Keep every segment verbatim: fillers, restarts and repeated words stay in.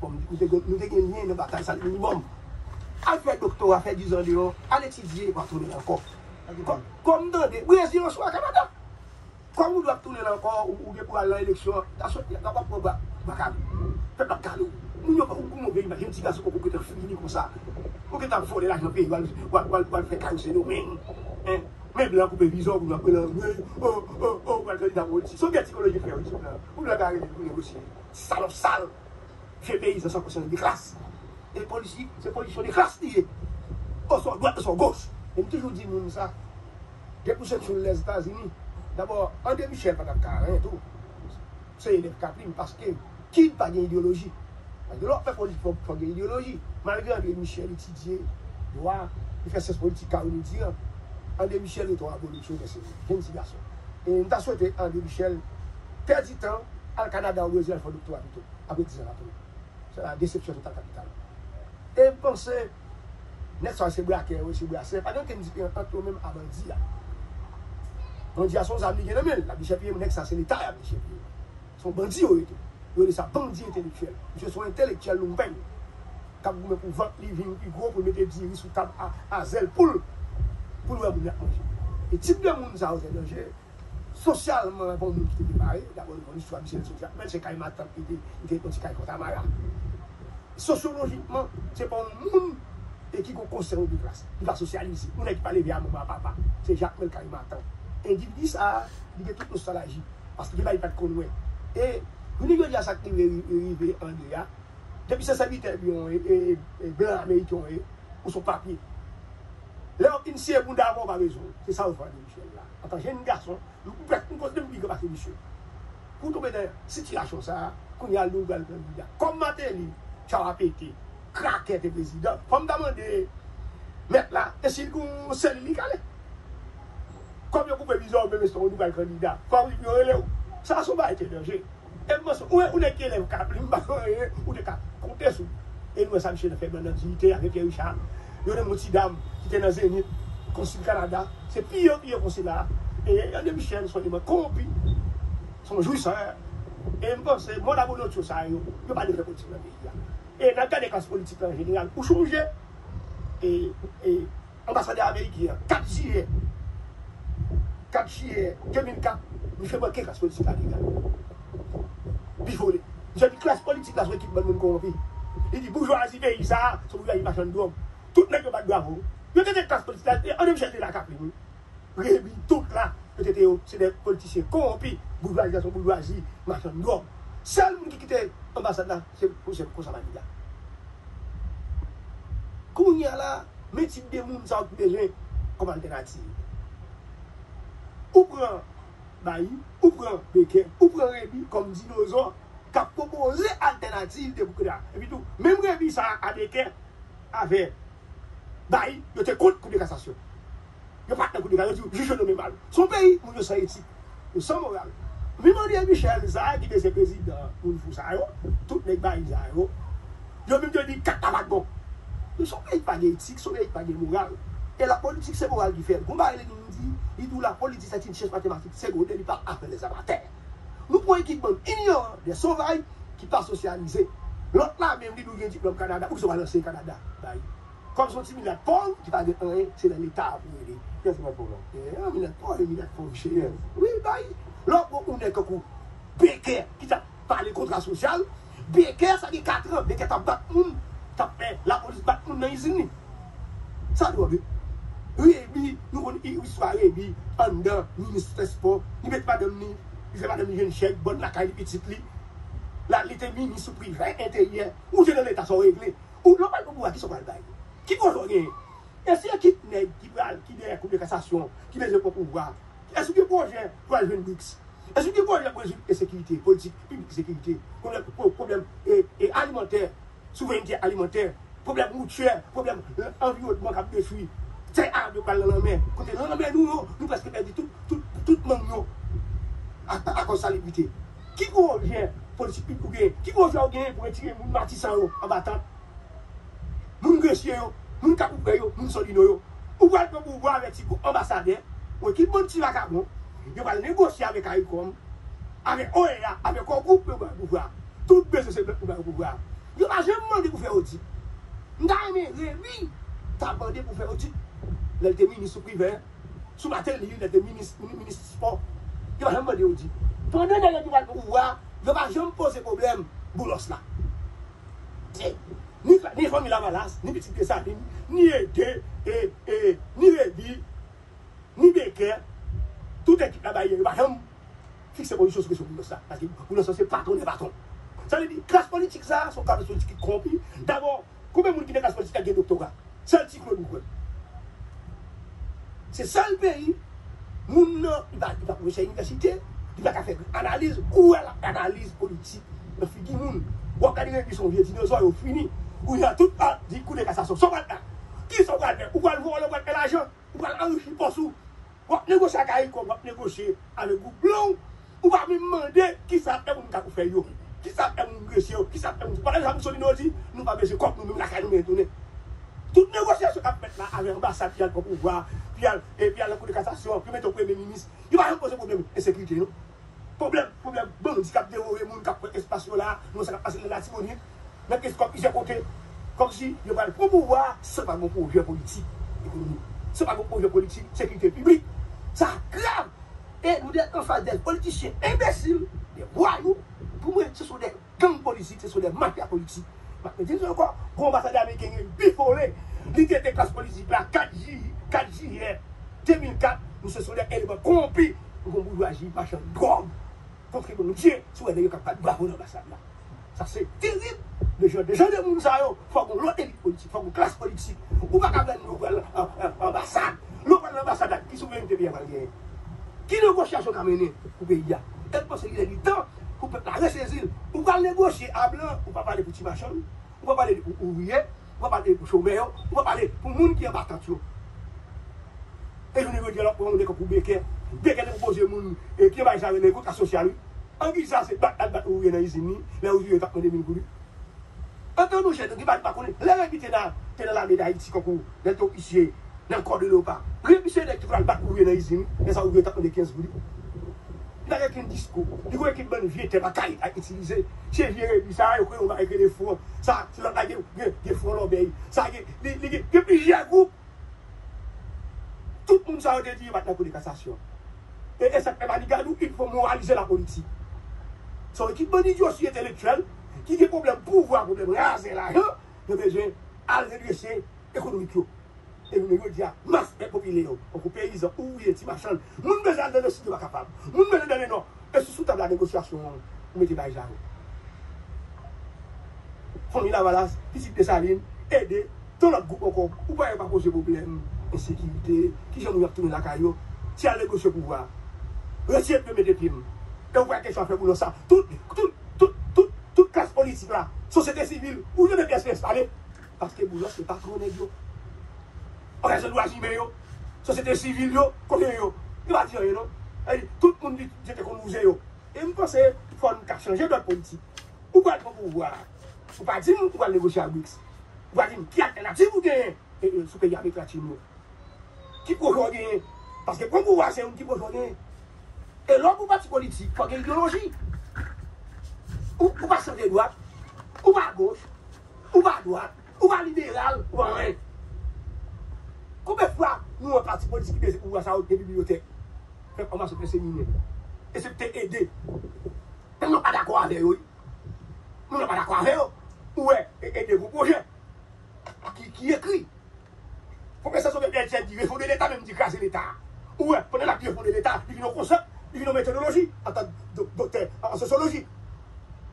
Bon, nou te gen, nou te gen lyen nan batay sa, li di, bon, al fè doktora, fè dizan deyò, al etidye, w ap tounen ankò. Kò, kò m tande, Brezil oswa Kanada. Kòm ou dwe ap tounen la ankò, ou, ou gen pou al nan eleksyon, ta sot, ta pap pran bwa, bwa kale. Pèp ap kale w. Moun yo, ou, ou move imaj, yon ti gason poko gentan fini konsa. Ou gentan ap vòlè lajan peyi, w al, w al, w al, w al fè kay ou Sendomeng. Hein? Men blan koupe vizyon, moun ap rele anglè. Oh, oh, oh, w al kandida politik. Se yon bèl psikoloji frè w di la. Ou blan ka rele pou negosye. Salòp sal. Vye peyizan san konsyans de klas. E politik, se pozisyon de klas li ye. Oswa dwat, oswa goch. E m toujou di moun sa. Depi w se tchoul Lèzetazini, dabò, André Michel pa t ap ka anyen tou. Se elèv Kaplim, paske kid pa gen ideyoloji. Paske lè w ap fè politik, fò, fò gen ideyoloji. Malgre André Michel etidye dwa, li fè syans politik Carolina Durand, André Michel rete yon abolisyonè, se yon jenn ti gason. E m ta swete André Michel pèdi tan, al Kanada ou Brezil, al fè doktora pito. Apre diz an, l ap tounen. Se la desepsyon total kapital. E m panse, nèg sa yo se brakè, yo se brasè. Pa gen okenn diferans ant yo menm a bandi a. Bandi a se yon zam li gen nan men l. L ap dechèpiye nèg sa, se Leta y ap dechèpiye. Se yon bandi yo ye tou. Yo rele sa bandi entelektyèl. Misye se yon entelektyèl lounpèn k ap goumen pou vant li vin pi gwo, pou l mete diri sou tab a, a zèl poul, pou l wè moun y ap manje. E tip de moun sa yo se danje. Sosyalman, pa yon moun ki te prepare. Dabò, nou konn istwa Michel Sou Jakmèl, se kay matant li te, li te yon ti kay Fontamara. Sosyolojikman, se pa yon moun e ki gon konsèy de klas. Li pa sosyalize. Yon nèg ki pa leve a manman, a papa. Se Jakmèl kay matant. Endividi sa a, li gen tout nostalji. Paske gen bagay li pa t konn wè. E, jounen jodi a, sa k rive, rive André a, depi se sèvitè blan e, e, e blan ameriken w ye, ou se yon papye. Lè yo fin siye bounda avè w, w pa bezwen w. Se sa yo fè André Michel la. Antan jenn gason, nou prèske, nou konsidere nou pi gran pase misye. Pou w tonbe nan sitiyasyon sa a, kounye a l di w pral kandida. Kòm Martelly, tchaw a pete, krakè te prezidan. Fò m ta mande mèt la, e si l gen yon sèl li k ale? Kòm yo koupe vizyon, menm eston, nou pral kandida. Fò yo rele w. Sa se yon bagay ki danje. E m panse, ou, ou nèg ki elèv Kaplim, m pa konn anyen, ou te ka konte sou. E nou wè sa misye nan fè nan diyite avèk Pierre Richard. Yo te yon ti dam ki te nan Zenith, konsil Kanada. Se pi yo, pi yo konsil la. E André Michel, se yon eleman kowonpi. Se yon jwisè. E m panse, mond abolotyo sa yo, yo pa dwe fè politik nan peyi a. E n ap gade klas politik la an jeneral. Ou chonje, e, e, Anbasadè ameriken an, kat jiyè, kat jiyè de mil kat, misye manke klas politik la deja. Li vole. Misye di klas politik la se yon ekip bann moun kowonpi. Li di boujwazi peyi sa a, se boujwazi machann dwòg. Tout nèg yo bat bravo. Yo te te klas politik la, e André Michel te la Kaplim, wi. Remy, tout la, yo te te yo, se de politisyen kowonpi. Boujwazi a se yon boujwazi machann dwòg. Sèl moun ki kite anbasad la, se Joseph Konsa Maniga. Kounye a la, men tip de moun sa yo ki bezwen kòm altènativ. Ou pran Bailly, ou pran Becker, ou pran Remy kòm dinozò k ap pwopoze altènativ de koudeta. Epi tou, menm Remy sa a, Becker, avè Bailly, yo te kont koudeta kasasyon. Yo pa t nan koudeta, yo di jij yo nonmen mal. Se yon peyi, moun yo san etik. Yo san moral. Menm André Michel sa a ki te se prezidan moun fou sa yo, tout nèg Bailly sa yo, yo menm te di kat la pa t bon. Nou se yon peyi ki pa gen etik, se yon peyi ki pa gen moral. E la politik se moral ki fè l. Gon bagay li di, li di w la politik c'est une science mathématique secondaire, li pa afè lèzamatè. Nou pran ekip bann inyoran, de sovaj ki pa sosyalize. Lòt la menm li di w gen diplòm Kanada, poukisa w pa al anseye Kanada? Bailly. Kòm se yon ti milat pòv ki pa gen anyen, se nan Leta pou rele. Kiyès milat pòv la? Eh, yon milat pòv, yon milat pòv cheri. Wi, bay. Lè w pran yon nèg tankou Becker ki t ap pale kontra sosyal, Becker sa gen katran, Becker t ap bat moun, t ap fè lapolis bat moun nan izin li. Sa dwòl wi. Remy, nou konn i- istwa Remy anndan minis transpò, li met madanm li, li fè madanm li jwenn chèk, bòn lakay li, pitit li. La, li te minis ou privè enteryè, ou te nan Leta sa w regle. Ou lè w pral pran pouvwa, kisa w pral bay? Ki pwojè w genyen? E se ekip nèg ki pral, ki dèyè Kou de Kasasyon, ki bezwen pran pouvwa? Èske w gen pwojè pou al jwenn brics? Èske w gen pwojè pou rezoud ensekirite, politik piblik sekirite, pwoblèm, pwo- pwoblèm e, e alimantè, souvrènte alimantè, pwoblèm woutyè, pwoblèm, e, anviwònman k ap detwi, tè arab yo pral nan lanmè, kote nan lanmè nou yo, nou prèske pèdi tout, tout, tout mang yo a- a- akòz salibrite? Ki pwojè politik piblik ou genyen? Ki pwojè w genyen pou retire moun Matisan yo anba tant? Moun Gresye yo, moun Kap Ouvè yo, moun Solino yo. Ou pral pran pouvwa avèk ti gwoup anbasadè, yon ekip bann ti vakabon, yo pral negosye avèk Caricom, avèk O E A, avèk Core Group pou yo ba yo pouvwa. Tout bezwen se blan pou ba yo pouvwa. Yo pa janm mande pou fè odit. M ta renmen Remy ta mande pou fè odit. Lè l te minis sou Privè, sou Martelly, lè l te minis, minis spò, yo pa janm mande odit. Pandan nèg yo ki pral pran pouvwa, yo pa janm poze pwoblèm Boulos la. Se, ni, ni fanmi Lavalas, ni pitit Desalin, ni Ede, e, e, ni Remy, ni Baker, tout ekip la bay yo, yo pa janm fikse pozisyon sou kesyon Boulos la. Paske Boulos la se patwon dè patwon. Sa vle di, klas politik sa a, se yon klas politik ki kòwonpi. Dabò, konbyen moun ki nan klas politik la gen doktora? Sèl Ti Claude ou kwè. Se sèl peyi, moun nan, li pa, li pa pwofesè inivèsite, li pa ka fè analiz, ou wè l ap analiz politik nan figi moun. W ap gade Remy se yon vye dinozò, yo fini. Ou di a tout a, di kou de kasasyon. Sa w pral fè? Kisa w pral fè? Ou pral vòlè, ou pral fè lajan? Ou pral anrichi pòs ou. W ap negosye ak Caricom, w ap negosye avèk gwoup blan w. Ou pa menm mande kisa ap fè moun Kafou fè yo. Kisa ap fè moun Gresye yo. Kisa ap fè moun. Pandan sa Mussolini yo di, nou pa bezwen kòb nou menm lakay nou men tounen. Tout negosyasyon k ap fèt la avèk anbasad ki al pran pouvwa, ki al, e, ki al nan kou de kasasyon, ki mete yon premye minis, yo pa janm poze pwoblèm ensekirite non. Pwoblèm, pwoblèm bandi k ap devore moun, k ap pran espas yo la, nou wè sa k ap pase nan Latibonit, nan Kenskòf, plizyè kote. Kòmsi yo pral pran pouvwa a san pa gen pwojè politik, ekonomik, san pa gen pwojè politik, sekirite piblik. Sa grav! E nou dè anfas dè politisyen enbesil, dè vwayou, pou mwen, se sou dè gang politik, se sou dè mafya politik. M ap redi sa ankò, gwo anbasadè ameriken gen bifole, li trete klas politik la kat ji, kat jiyè de mil kat, nou se sou dè eleman kowonpi, nou gon boujwazi machann dwòg, kontre Bondye, si w wè nèg yo k ap bat bravo nan anbasad la. Sa se terib, de jan, de jan de moun sa yo, fòk gon lòt elit politik, fòk gon klas politik. Ou pa ka vle nou pral an, an, anbasad. Lè w pral nan anbasad la, ki souverènte peyi a pral genyen? Ki negosyasyon w ka mennen pou peyi a? E m panse li lè li tan pou pèp la resezi l. Ou pral negosye a blan, ou pa pale pou ti machann, ou pa pale pou ouvriye, ou pa pale pou chomè yo, ou pa pale pou moun ki anba tant yo. E jounen jodi a, lè w pran yon nèg tankou Baker, Baker te pwopoze moun, e, ki anba sa rele kontra sosyal, wi. An ki sa se bat, al bat ouvriye nan izin li, lè ouvriye yo t ap mande mil goud, wi. Antre nou jèn, nou ki pa, pa konnen. Lè Remy te nan, te nan lame Dayiti kankou, lè l te ofisye nan kò de leopa. Remy se nèg ki pral bat ouvriye nan izin, lè sa ouvriye t ap mande kenz goud. Li pa gen okenn diskou. Li gon ekip bann vye tèt lakay li k itilize. Se vye Remy sa, yo kreye yon bagay ki rele Front. Sa, se lòt la gen, gen, gen Front Lòbèy. Sa gen, li, li gen, gen plizyè gwoup. Tout moun sa yo te di yo pa t nan kou de kasasyon. E, e sa k fè Manigadou, il faut moraliser la politique. Se yon ekip bandi idyosi entelektyèl ki gen pwoblèm pouvwa, pwoblèm razè lajan, yo bezwen al redrese ekonomik yo. E jounen jodi a, mas pèp popilè yo, tankou peyizan, ouvriye, ti machann, moun bezwen al nan Nò, si yo pa kapab. Moun bezwen nan Nò. E sou, sou tab la negosyasyon an, ou mete bagay sa yo. Fanmi Lavalas, pitit Desalin, Ede, tan lòt gwoup ankò, ou pa wè yo pa poze pwoblèm ensekirite, kijan moun yo ap tounen lakay yo, se al negosye pouvwa. Retire pye m mete pye m. E ou pa wè kesyon afè Boulos sa. Tout, tout, tout, tout, tout klas politik la, sosyete sivil, ou jwenn pyès pyès pale. Paske Boulos se patwon nèg yo. Òganizasyon dwa imen yo, sosyete sivil yo, kote yo? Yo pa di anyen non. Sa vle di, tout moun di, di te konn wouze yo. E m panse fò n ka chanje dòt politik. Ou pral pran pouvwa a. Ou pa di m ou pral negosye ak brics. Ou pa di m ki altènativ ou genyen, e, e, sou peyi Amerik Latin yo. Ki pwojè w genyen? Paske pran pouvwa a se youn ki pwojè w genyen. E lè w pran pati politik, fò w gen ideyoloji. Ou, ou pa sante dwat, ou pa goch, ou pa dwat, ou pa liberal, ou pa anyen. Konbyen fwa nou wè pati politik ki peze pouvwa sa yo gen bibliyotèk? Fè fòmasyon, fè seminè. Esepte Ede. Moun nan pa dakò avè yo, wi. Moun nan pa dakò avè yo. Ou wè, e, Ede gon pwojè ki, ki ekri. Pwofesè Sovè Pierre di refonde Leta, menm di kraze Leta. Ou wè, pandan l ap di refonde Leta, li vin yon konsèp, li vin yon metodoloji, antank do-, doktè an sosyoloji.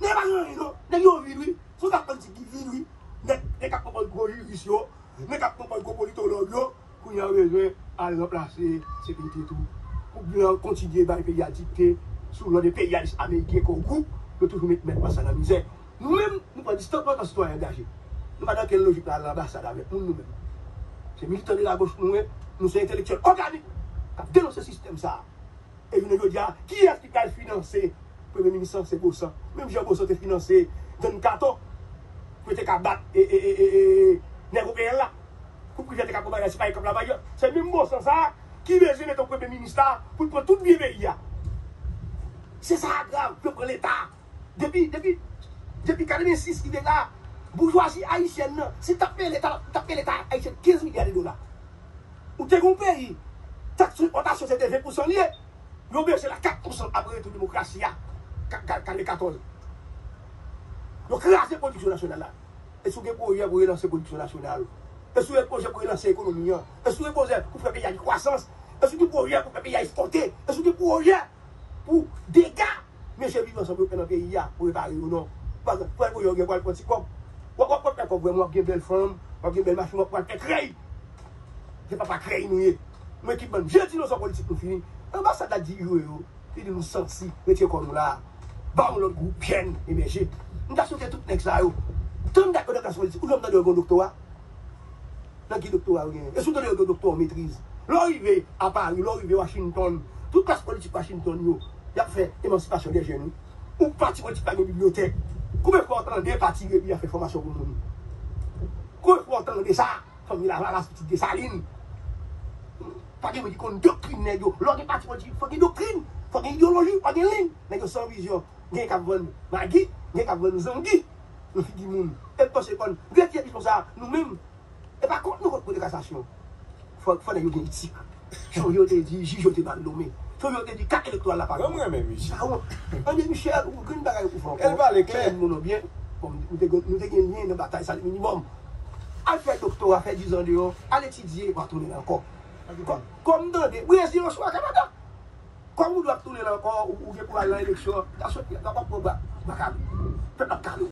Nèg pa gen anyen non. Nèg yo vid wi. Se yon klas politik ki vid wi. Nèg, nèg k ap pran pòz gwo jiris yo, nèg k ap pran pòz gwo politològ yo. Kounye a yo bezwen al ranplase sekirite tou. Pou blan kontinye bay peyi a dikte sou lòd enperyalis ameriken, Core Group, yo toujou met mèt mas la nan mizè. Nou menm, nou pran distans nou antan sitwayen angaje. Nou pa nan okenn lojik pou al nan anbasad avèk moun nou menm. Se militan de la goch nou ye, nou se entelektyèl òganik k ap denonse sistèm sa a. E jounen jodi a, kiyès ki pral finanse premye minis lan? Se Bosan. Menm jan Bosan te finanse Don Kato pou yo te ka bat, e, e, e, e, e, nèg O P L la. Pou Privè te ka pran bagay, se pa ekòb la bay yo. Se menm Bosan sa a ki bezwen mete yon premye minis la pou l pran tout byen peyi a. Se sa a grav, pou yo pran Leta. Depi, depi, depi katrevensis rive la, Boujwazi ayisyèn nan, si t ap peye Leta, t ap peye Leta ayisyen kenz milya de dola. Ou te gen yon peyi, taks sou enpòtasyon se te ven pousan li ye. Yo bese l a kat pousan apre retou demokrasi a, ka- ka- ka- katòz. Yo kraze pwodiksyon nasyonal la. E si w gen pwojè pou relanse pwodiksyon nasyonal? E si w gen pwojè pou relanse ekonomi an? E si w gen pwojè pou fè peyi a gen kwasans? E si w gen pwojè pou fè peyi a ekspòte? E si w gen pwojè pou dega mesye Viv Ansanm yo fè nan peyi a pou repare yo, non? Pa egzanp, pral pwojè w gen, pral pran ti kòb. W ap w ap fè kòb vrèman, w ap gen bèl fanm, w ap gen bèl machin, w ap pral fè krèy. Se papa krèy nou ye. Mwen ki bann vye dinozò politik nou fini. Anbasad la di yo yo. Li di nou santi, retire kò nou la. Ba yon lòt gwoup jèn emèje. M ta swete tout nèg sa yo. Tann dat yo nan klas politik. Ou janm tande yo gen doktora? Nan ki doktora yo genyen? E si w tande yo gen doktora an metriz? Lè w rive a Pari, lè w rive Washington, tout klas politik Washington yo, y ap fè emansipasyon dè jèn, wi. Ou pati politik pa gen bibliyotèk. Konbyen fwa w tande pati Repi a fè fòmasyon pou moun? Konbyen fwa w tande sa? Fanmi Lavalas, pitit Desalin. Pa gen moun ki konn doktrin nèg yo. Lè w gen pati politik, fò gen doktrin, fò gen ideyoloji, fò gen liy. Nèg yo san vizyon. Gen k ap vann magi, gen k ap vann zangi nan figi moun. E panse konn retire pis konsa, nou menm. E pa kont nou kont Kou de Kasasyon. Fò, fò nèg yo gen etik. Jan yo te di, jij yo te mal nome. Jan yo te di, kat elektoral la pa bon. Mwen renmen Michel. Sa wont. André Michel, ou gen bagay ou fè ankò. El pale klè. Renmen moun byen. Bon, nou te, gen- nou te gen lyen nan batay sa, minimòm. Al fè doktora, fè diz an deyò, al etidye, w a tounen la ankò. Kò- Kòm tande, Brezil oswa Kanada. Kòm ou dwe ap tounen la ankò, ou, ou gen pou al nan eleksyon, ta sot, ta pap pran bwa, bwa kado. Pèp ap kado.